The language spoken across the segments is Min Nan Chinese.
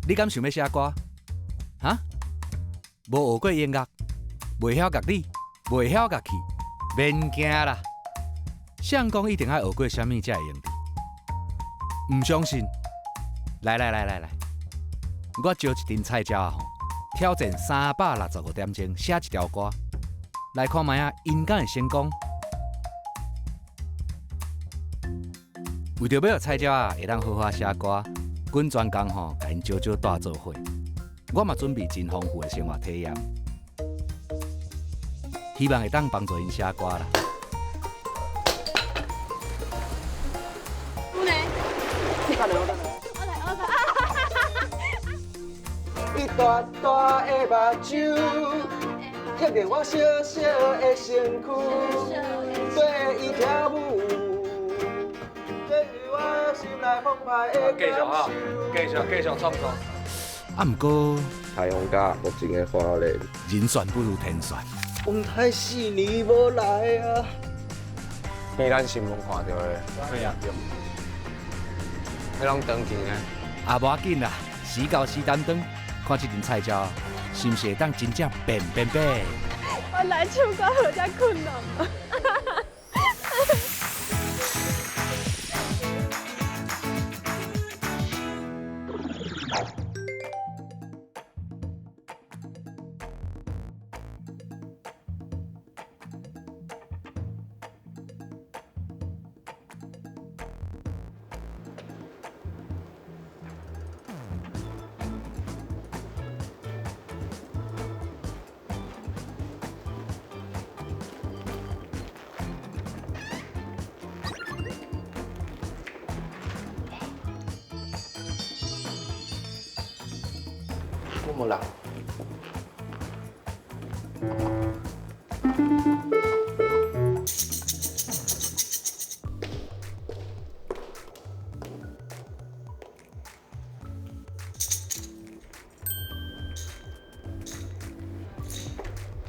你敢想欲寫歌？哈？無學過音樂，袂曉樂理，袂曉樂器，免驚啦！誰講一定愛學過啥物才會用著？毋相信？來來來來來，我招一陣菜鳥仔吼，挑戰365點鐘寫一條歌，來看覓仔，𪜶敢會成功？為著欲予菜鳥仔會當好好寫歌，阮專工吼，共𪜶少少帶做伙。我嘛準備真豐富的生活體驗，希望會當幫助𪜶寫歌啦。有呢？我來，我來。伊大大的目睭，貼著我小小的身軀，綴伊跳舞，這是我心內澎湃的繼續哈，繼續繼續創作。啊，毋過台風假目前的花蓮，人算不如天算。阮太四年無來啊！比咱新聞看著的，對啊，對。彼攏長期呢？也無要緊啦，時到時擔當，看這陣菜鳥是毋是會當真正變變變。我來唱歌有遮困難嗎？無人。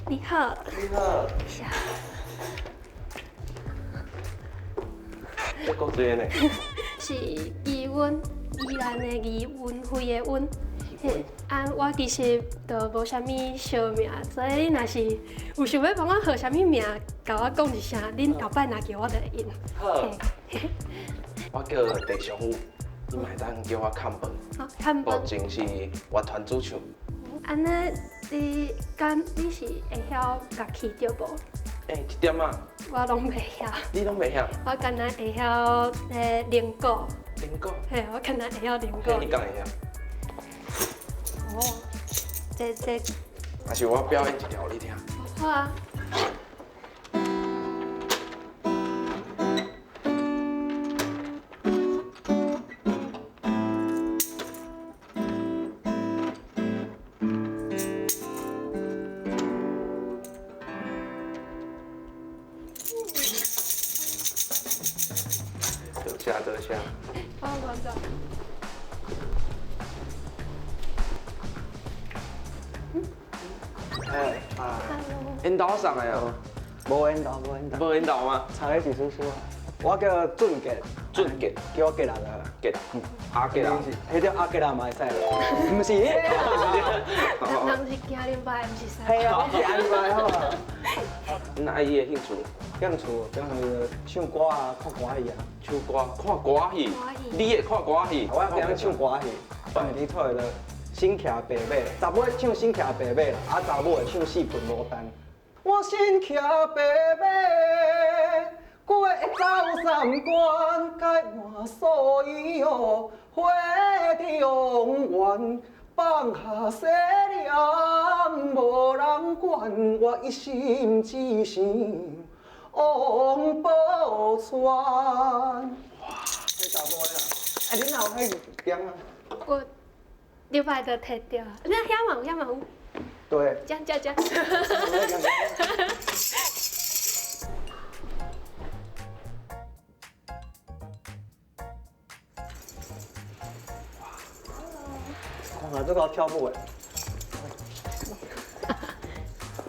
你好。你好。謝。這國際呢？是怡溫，宜蘭的宜，溫慧的溫。嘿，啊，我其實就無啥物小名，所以你若是有想欲幫我號啥物名，共我講一聲，恁後擺若叫我就會應。好。我叫鄭祥武，你嘛會當叫我崁飯。好，崁飯。目前是樂團主唱。按呢，你敢你是會曉樂器對無？欸，一點仔。我攏袂曉。你攏袂曉？我干焦會曉彼鈴鼓。鈴鼓。嘿，我干焦會曉鈴鼓。你敢會曉？哦，這這。還是我表演一條你聽。好啊。多謝多謝。好，關照。哎啊！𪜶兜送的哦。無緣投，無緣投。無緣投嗎？差咧一絲絲啊。我叫俊傑，俊傑，叫我傑啦啦。傑，阿傑啦。彼叫阿傑啦嘛會使啦。毋是，人是行禮拜，毋是使。係啊，阮是按禮拜好啊。恁阿姨的興趣？興趣，平常時唱歌啊，看歌戲啊。唱歌，看歌戲。你會看歌戲？我平常唱歌戲，放佇厝的身騎白馬，查某唱身騎白馬啦，啊查某會唱四分牡丹。我身騎白馬，過走三關，改換素衣哦，回中原，放下世念，無人管，我一心只想王寶釧。哇！彼查某啦，欸，你哪有彼件啊？我禮拜就摕著，你遐嘛有，遐嘛有。對。遮遮遮。看下這個跳舞的。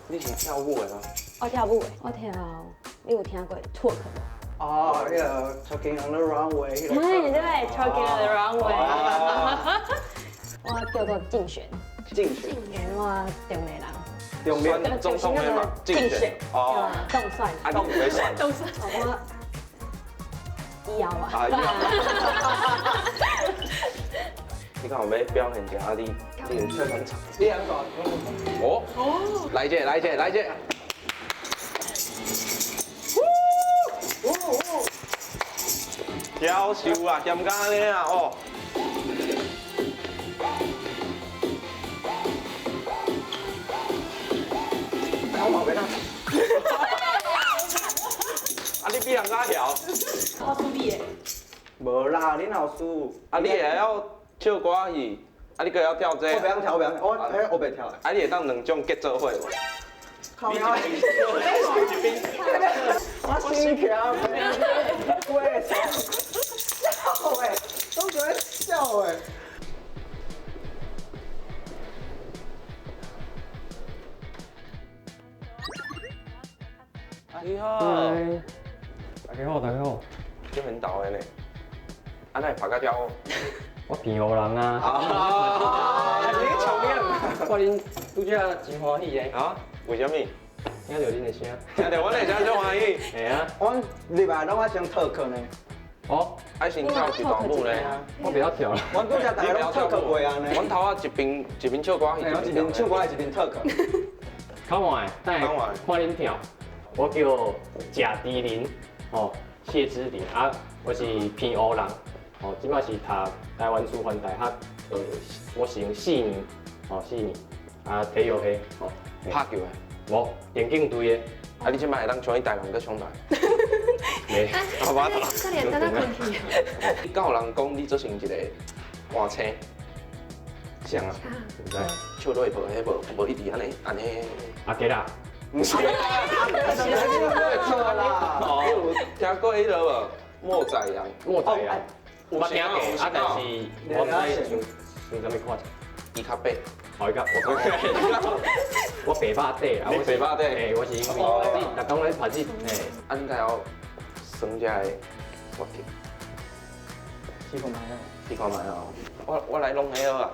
你是跳舞的嗎？我跳舞的，我跳，你有聽過 twerk 無？哦，彼個 Twerking on the runway。對對，Twerking on the runway。我我叫做竞选。竞选。我中坜人。中坜总统的嘛，竞选。哦。当选。啊，你有咧选？当选。我以后啊。你看我要表现一下你，你跳很长。你安怎？哦。来者，来者，来者。夭寿啊，咸甲按呢啊哦。我嘛袂当。啊，你比人较晓。我输你的。无啦，你哪有输？啊，你会晓唱歌戏，啊，你阁会晓跳这？我袂晓跳，我袂晓，我迄我袂跳。啊，你会当两种结做伙无？靠！你一边，我心跳喂，笑欸，拢在笑欸。你好，大家好，大家好。这很逗的呢，啊，哪会拍甲遮好？我平湖人啊。啊，你笑咩？看恁拄才真欢喜咧。啊？为啥物？听著恁的声。听著阮的声足欢喜。嘿啊。阮入来拢爱先 talk 呢。哦，爱先跳一段舞呢。我袂晓跳啦。阮拄才大家拢 talk 过啊呢。阮头仔一边一边唱歌，一边唱歌一边 talk。较晚，等下看恁跳。我叫贾迪林，哦，谢之林啊，我是平湖人，哦，这摆是读台湾师范大学，我是4年，哦，4年，啊，体育系，哦，拍球的，无，电竞队的。啊，你这摆会当冲去台湾阁创台？袂，好吧。可怜，等下困去。敢有人讲你做成一个歌星？像啊，毋知。笑落会无？彼无无一直按呢按呢。阿杰啦。毋是啦，啦。哦，有听过彼个无？莫宰羊，莫宰羊，有听过，啊，但是我毋知像像啥物款。伊较白，哦，伊较我白肉底啊，你白肉底，嘿，我是因为逐工咧拍子，嘿，啊，你敢晓耍这个乐器？试看觅啊，试看觅啊，我来弄彼好啊。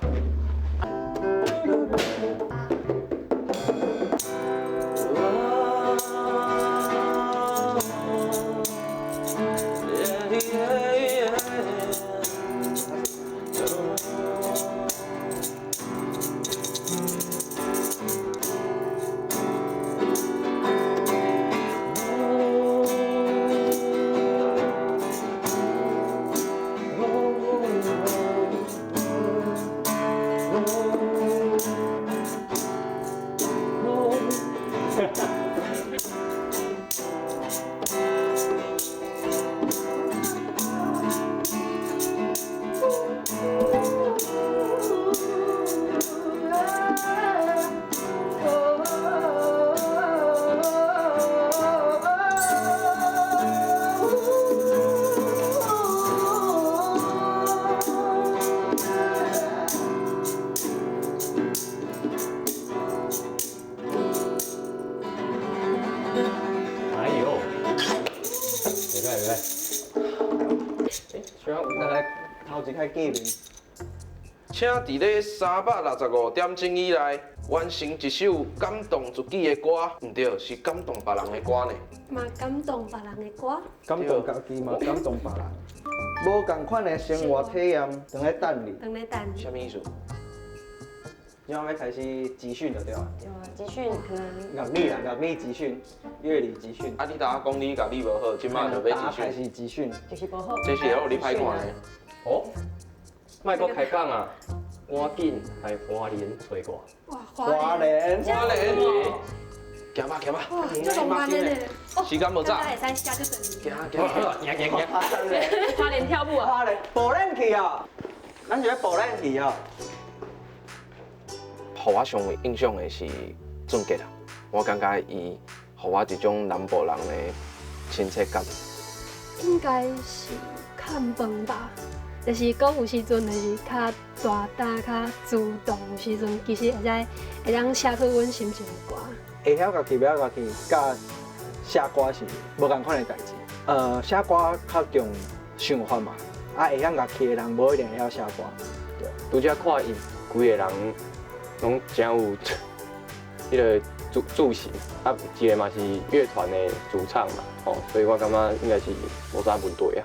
哎呦，袂歹袂歹。来来，头一摆见面。请伫咧365点钟以内完成一首感动自己的歌，毋对，是感动别人的歌呢。嘛感动别人的歌。感动家己嘛，感动别人。无仝款的生活体验，正咧等你。正咧等你。啥物意思？这摆欲开始集训就对啊。对啊，集训可能。乐理啦，乐理集训，乐理集训。啊，你头仔讲你乐理无好，这摆就欲集训。开始集训。就是无好。这是会予你歹看的。哦，莫阁开讲啊！赶紧来花莲揣我。哇，花莲，花莲。行吧，行吧。哇，这浪漫的呢。时间无早。会使写这阵。行行行行行。花莲跳舞啊！花莲，步练去啊！咱是咧步练去啊！予我上有印象的是俊杰啊，我感觉伊予我一种南部人的亲切感。应该是看饭吧，就是讲有时阵就是较大胆、较主动，有时阵其实会使会当写出阮心情的歌。会晓家己，袂晓家己，佮写歌是无仝款的代志。写歌较重想法嘛，啊，会晓乐器的人无一定会晓写歌。对，拄才看伊幾個人攏誠有彼个自信，啊，一个嘛是樂團的主唱嘛，吼，所以我感覺應該是無啥問題啊。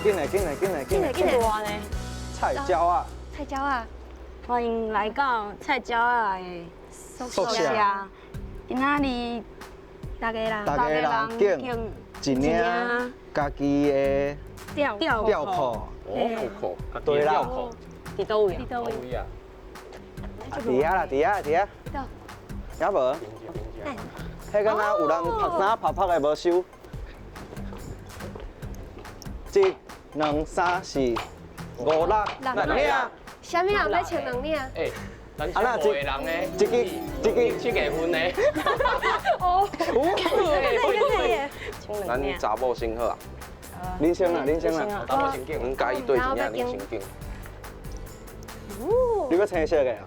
緊來緊來緊來緊來緊來！菜鳥仔，菜鳥仔，歡迎來到菜鳥仔的宿舍。今仔日大家人，大家人揀一領家己的吊吊褲。哦，吊褲，對啦，佇佗位？佇佗位啊？佇遐啦，佇遐，佇遐。也無？彼敢若有人曝衫曝曝的無收。一、兩、三、四、五、六，六領。啥物人欲穿兩領？欸，咱五个人呢？一支，一支七個分呢？哦，對。咱查某先好啊。恁先啦，恁先啦。查某先揀，阮佮意對一領，恁先揀。你欲青色的啊？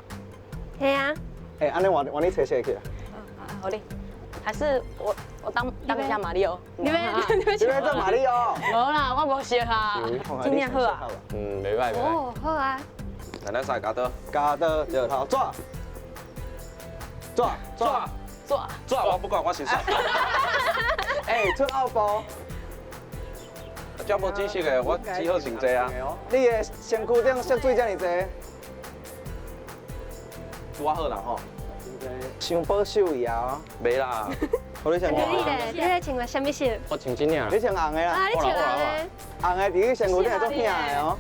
嘿啊。欸，按呢換換你青色去啊。好哩，還是我當一下馬里奧。你欲你欲做馬里奧？無啦，我無識啊。這領好啊。嗯，袂䆀袂䆀。哦，好啊。來，咱三個鉸刀。鉸刀石頭紙。紙紙紙紙，我不管，我先煞。欸，出後步。這無紫色的，我只好穿這啊。你的身軀頂色水這麼濟。拄仔好啦吼。傷保守去啊！袂啦。好你穿。你咧，你咧穿啥物色？我穿這領。你穿紅的啦。啊，你穿紅的。紅的佇你身軀頂會足顯的哦。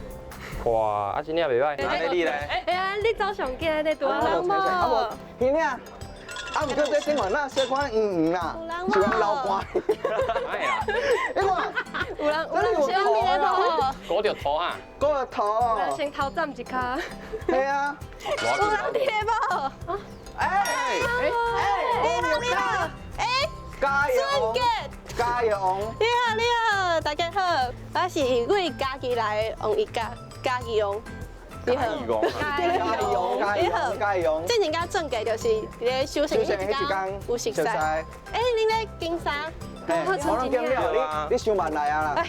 哇，啊，這領袂䆀。啊，你咧？哎呀，你走上緊，你拄仔人無？啊無，彼領。啊，毋過這頂懸那小可圓圓啦，是講流汗。哎呀，你看，有人有人小面的頭，裹著頭啊，裹著頭。人先頭浸一跤。對啊。有人聽無？哎哎你好你好，哎，加油，加油！你好你好，大家好，我是為嘉義來的王一嘉，嘉義王。你好，嘉義王，嘉義王，嘉義王。之前佮郑家就是佇咧修成彼一工有熟似。哎，恁咧揀衫？我攏揀了，你傷慢來啊啦。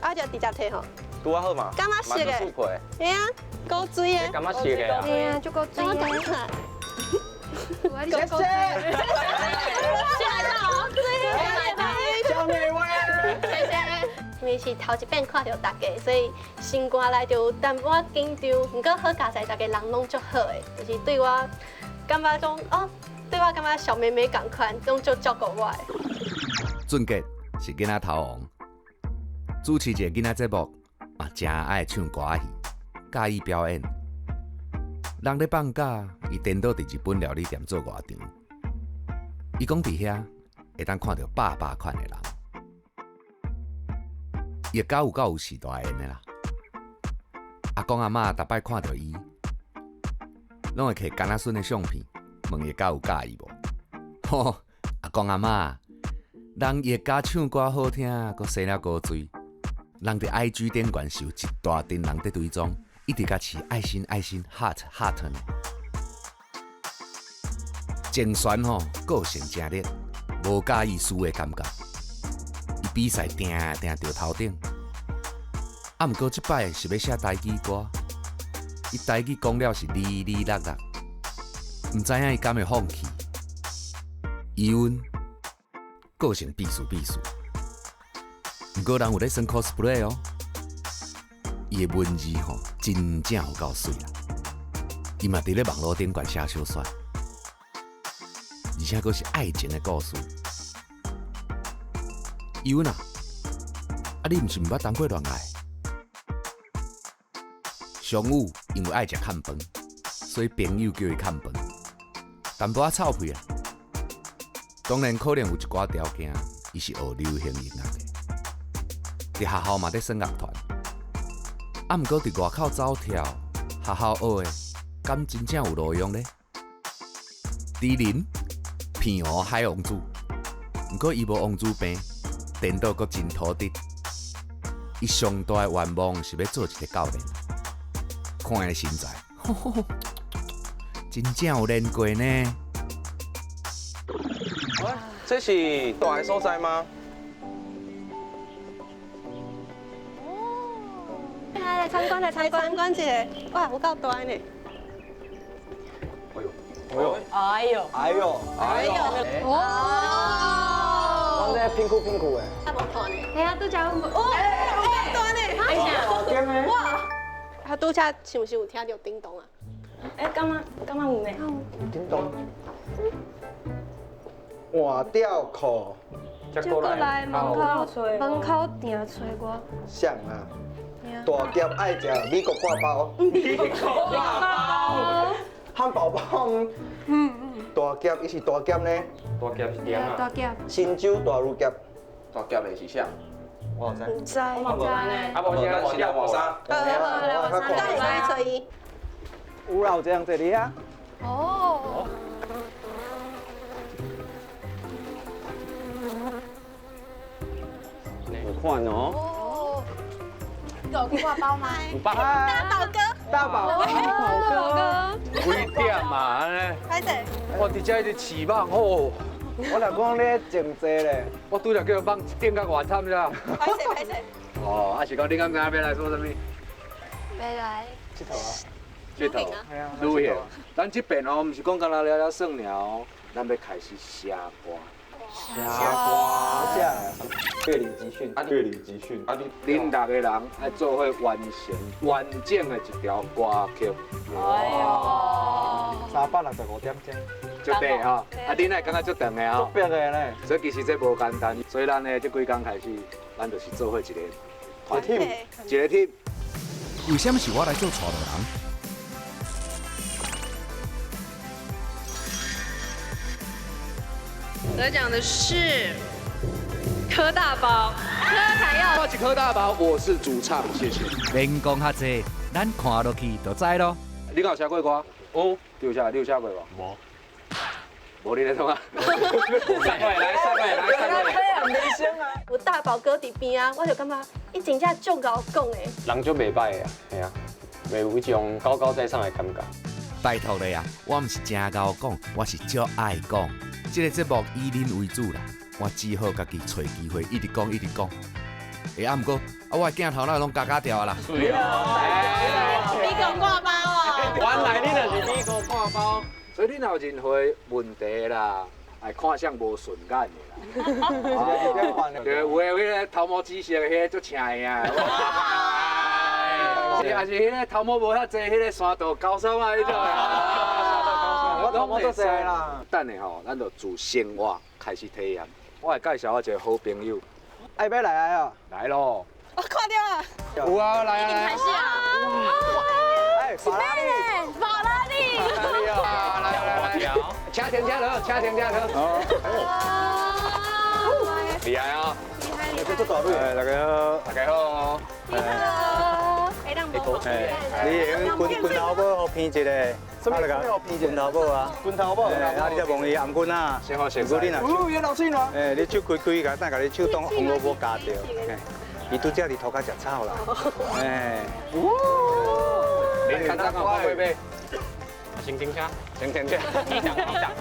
啊，就直接提吼。拄仔好嘛？感覺熟的。嘿啊，古錐的。感覺熟的啊。嘿啊，足古錐的。謝謝。小美威。謝謝。因為是頭一遍看著大家，所以心肝內就有淡薄仔緊張。毋過好佳哉，逐家人攏足好的，就是對我感覺講哦，對我感覺小妹妹仝款，攏足照顧我的。俊傑是囡仔頭王，主持一個囡仔節目，嘛誠愛唱歌仔戲，佮意表演。人咧放假，伊顛倒佇日本料理店做外場。伊講佇遐會當看著百百款的人。伊的有夠有時代緣的啦。阿公阿嬤逐擺看著伊，攏會摕干仔孫的相片問伊敢有佮意無？吼，阿公阿嬤，人伊家唱歌好聽，閣生了古錐，人佇 IG 頂懸受一大陣人佇追蹤，一直共飼愛心愛心 heart heart 呢。鄭璇吼個性誠烈，無佮意輸的感覺。伊比賽定定著頭頂，啊，毋過這擺是欲寫台語歌，伊台語講了是哩哩落落，毋知影伊敢會放棄。伊阮個性必輸必輸，毋過人有咧耍 cosplay 哦，伊的文字吼真正有夠媠啦。伊嘛佇咧網路頂懸寫小說，而且閣是愛情的故事。伊阮啊，啊你毋是毋捌談過戀愛？上午因为爱食崁饭，所以朋友叫伊崁饭，淡薄仔臭屁啊。当然可能有一寡条件，伊是学流行音乐的，伫学校嘛伫耍乐团。啊，毋过伫外口走跳，学校学的，敢真正有路用咧？猪林，澎湖海王子，毋过伊无王子病，颠倒阁真土直。伊上大的愿望是欲做一个教练。看伊身材，吼吼吼，真正有练过呢。这是蹛的所在吗？来来参观来参观参观一下，哇，有够大呢！哎呦，哎呦，哎呦，哎呦，哇！我这拼酷拼酷的。啊，无看呢。哎呀，拄才阮无。哦，有够大呢！大间的。哇！啊，拄才是毋是有听著叮咚啊？哎，敢若敢若有呢？叮咚。换吊裤。就过来门口，门口定揣我。啥啊？大侠爱食美国挂包。美国挂包。汉堡包。大侠伊是大侠呢？大侠是点啊？大侠。新州大女侠。大侠的是啥？我唔知。毋知。我无知。啊，无啥，咱是来换衫。好好，来换衫，等下去揣伊。有啦，有这样坐伫遐。哦。有看哦。哦。有挂包吗？有包。大宝哥。大宝。大宝哥。几点啊？按呢？歹势。我伫遮一直饲蠓吼。我若讲咧种济咧，我拄则叫蠓叮甲偌惨了。歹势歹势。哦，啊是讲你敢知影欲来做啥物？欲来。𨑨迌啊。𨑨迌。旅行。咱这边哦，毋是讲干焦了了耍尔哦，咱欲开始写歌。写歌。乐理集训，乐理集训，啊你，恁六个人爱做伙完成完整的一条歌曲。哎呦。365点钟。足短吼，啊，恁会感觉足长的吼？足逼的咧。所以其实这无简单，所以咱呢这几工开始，咱就是做伙一个团体，一个 team。为啥物是我来做带路人？得奖的是柯大宝，柯凯耀。我是柯大宝，我是主唱，谢谢。免讲较济，咱看落去就知咯。你敢有写过歌？有，你有写，你有写过无？无。无你咧创啊？三位来，三位来，三位。有大宝哥伫边啊，我就感觉伊真正足𠢕讲的。人足袂歹的啊，嘿啊，袂有彼种高高在上的感觉。拜托咧啊，我毋是真𠢕讲，我是足爱讲。这个节目以恁为主啦，我只好家己揣机会，一直讲一直讲。欸，啊，毋过啊，我的镜头哪拢加加掉啊啦。对啊。美国挂包哦。原来你就是美国挂包。所以你若有任何问题啦，爱看啥无顺眼的啦，对，有的彼个头毛紫色的彼个足晟的啊，是还是彼个头毛无遐济，彼个山道高手啊，彼种啊，我头毛足济啦。等下吼，咱就自生活开始体验。我会介绍我一个好朋友，爱欲来啊？来咯！我看著啊！有啊，来啊来！开始啊！哎，法拉利，法拉利，来来来，车停车落，车停车落。厉害啊！厉害厉害！这大大家好，大家好。你好。你会用拳拳头母予闻一下，什么予闻一下？拳头母啊，拳头母。啊，你才摸伊頷颈啊。先好先。如果你若手，伊流水呢？哎，你手开开，共等共你手当红萝卜夹著。伊拄才伫涂跤食草啦。哎。你看这个会袂？先停车，先停车。机长，机长。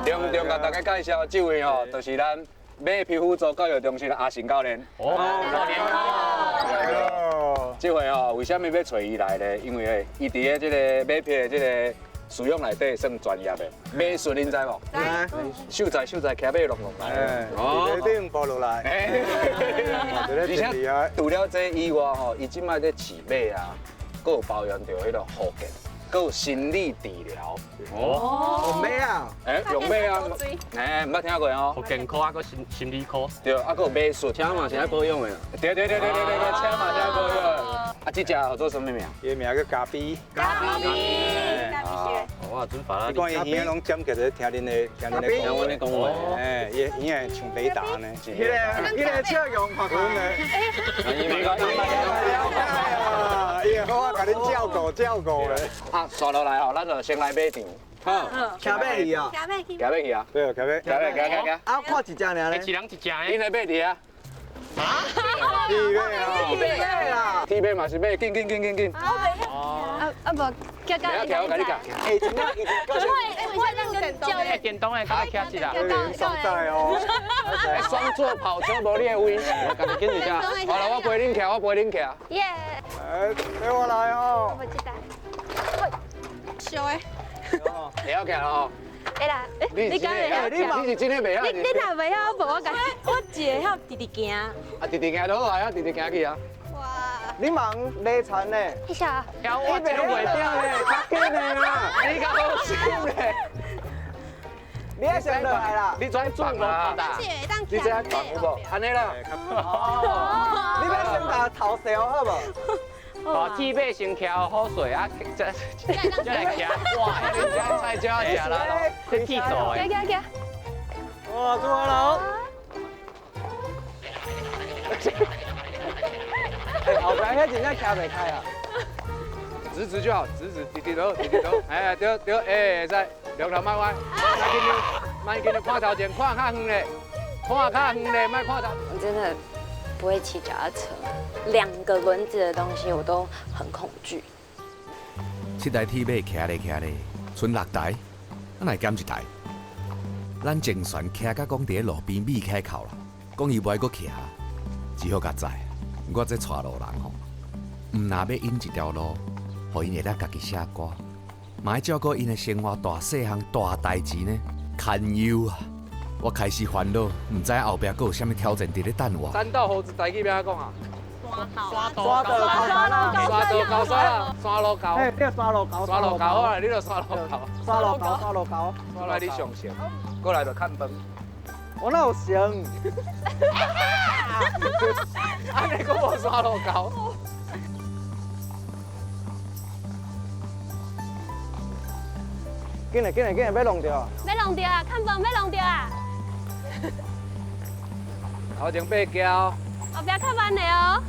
隆重共大家介绍这位吼，就是咱马皮肤组教育中心的阿成教练。哦，教练。这回吼，为啥物欲揣伊来咧？因为伊伫咧这个马匹的这个饲养内底算专业的。马术恁知无？秀才秀才骑马弄弄来。哦。伫顶爬落来。而且除了这以外吼，伊这摆咧饲马啊，阁有包含著彼个护健，阁有心理治疗。哦，用马啊？欸，用马啊？欸，毋捌听过哦。复健科啊，阁心理科。对，啊，阁有马术，车嘛是爱保养的。对对对对对对，车嘛是爱保养的。啊，啊，這隻叫做什麼名？伊名叫咖啡。咖啡。咖啡。我準法啦。你看伊耳攏尖起來，聽恁的，聽恁的聽阮咧講話。哎，伊耳像雷達呢。彼個笑容看看咧。伊會好啊，共恁照顧照顧咧。啊，刷落來吼，咱就先來馬場。好，騎馬去啊？騎馬去。騎馬去啊？對，騎馬。騎馬，騎騎騎。啊，看一隻爾咧。一人一隻。恁來馬佇啊？啊？鐵馬啊！鐵馬啦！鐵馬嘛是馬，緊緊緊緊緊。啊啊無，叫教練。我共你教。欸，真正伊會會那個教練。電動的，甲我騎一下。雙載哦。雙座跑車無你的位，我家己緊一下。好啦，我陪恁騎，我陪恁騎。耶！哎，陪我來哦。我記得。小的。會曉騎咯。會啦，你敢會曉？你是真的袂曉？你若袂曉，無我共。我一會曉直直行。啊，直直行就好啊，直直行去啊。哇！你忙犁田呢？谢谢。我真袂掉咧，较紧的啦，你较好心咧。你爱先落来啦，你怎转啦？你这放有无？按呢啦。哦。你欲先共头洗好无？哦，铁马先骑好势啊，再再来骑。哇，你这菜鸟食啦，这铁做的。行行行。哇，出发了！后壁遐真正骑袂开啊！直直就好，直直直直落，直直落。哎，对对，哎，会使，两头莫歪，莫紧张，莫紧张，看头前，看较远咧，看较远咧，莫看头。我真的不會騎腳踏車，兩個輪子的東西我都很恐懼。這台鐵馬騎咧騎咧，賰6台，啊哪會減一台？咱前船騎甲講佇咧路邊覕開口啦，講伊無愛閣騎，只好共載。我這帶路人吼，毋若欲引一條路，予𪜶會當家己寫歌，嘛愛照顧𪜶的生活大細項大代誌呢，堪憂啊！我開始煩惱，毋知後壁閣有啥物挑戰佇咧等我。山道猴子台語欲按怎講啊？山道高山啦，山道高山啦，山路高。嘿，對，山路高。山路高啊，你就山路高。山路高，山路高。我來你上線，過來就看飯。我哪有成？按呢閣無山路高。緊來緊來緊來，欲弄著啊！欲弄著啊！看飯欲弄著啊！頭前爬橋。後壁較慢的哦。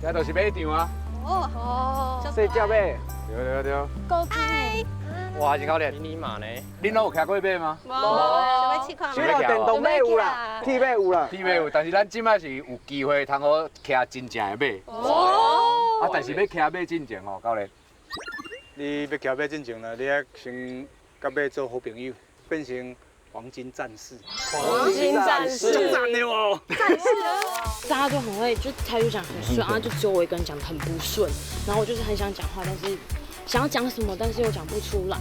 這就是馬場啊！哦哦，細隻馬。對對對。高級呢？哇，真教練。迷你馬呢？恁攏有騎過馬嗎？無，想欲試看。小電動馬有啦，鐵馬有啦。鐵馬有，但是咱這擺是有機會通好騎真正的馬。哦。啊，但是欲騎馬進前吼，教練。你欲騎馬進前啦，你愛先佮馬做好朋友，變成黃金戰士。黃金戰士。足讚的哦。戰士。大家都很會，就台語講很順，然後就只有我一個人講得很不順，然後我就是很想講話，但是想要講什麼，但是又講不出來。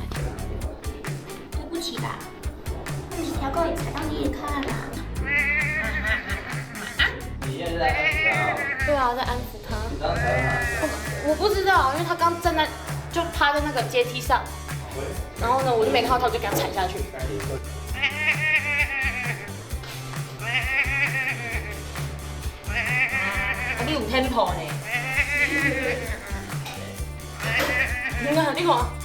對不起啦，我毋是聽講伊踩到你的跤啦。你現在在安撫他？對啊，在安撫他。我不知道，因為他剛站在，就趴在那個階梯上，然後呢，我就沒看到他，我就給他踩下去。你有 tempo 呢？你看，你看。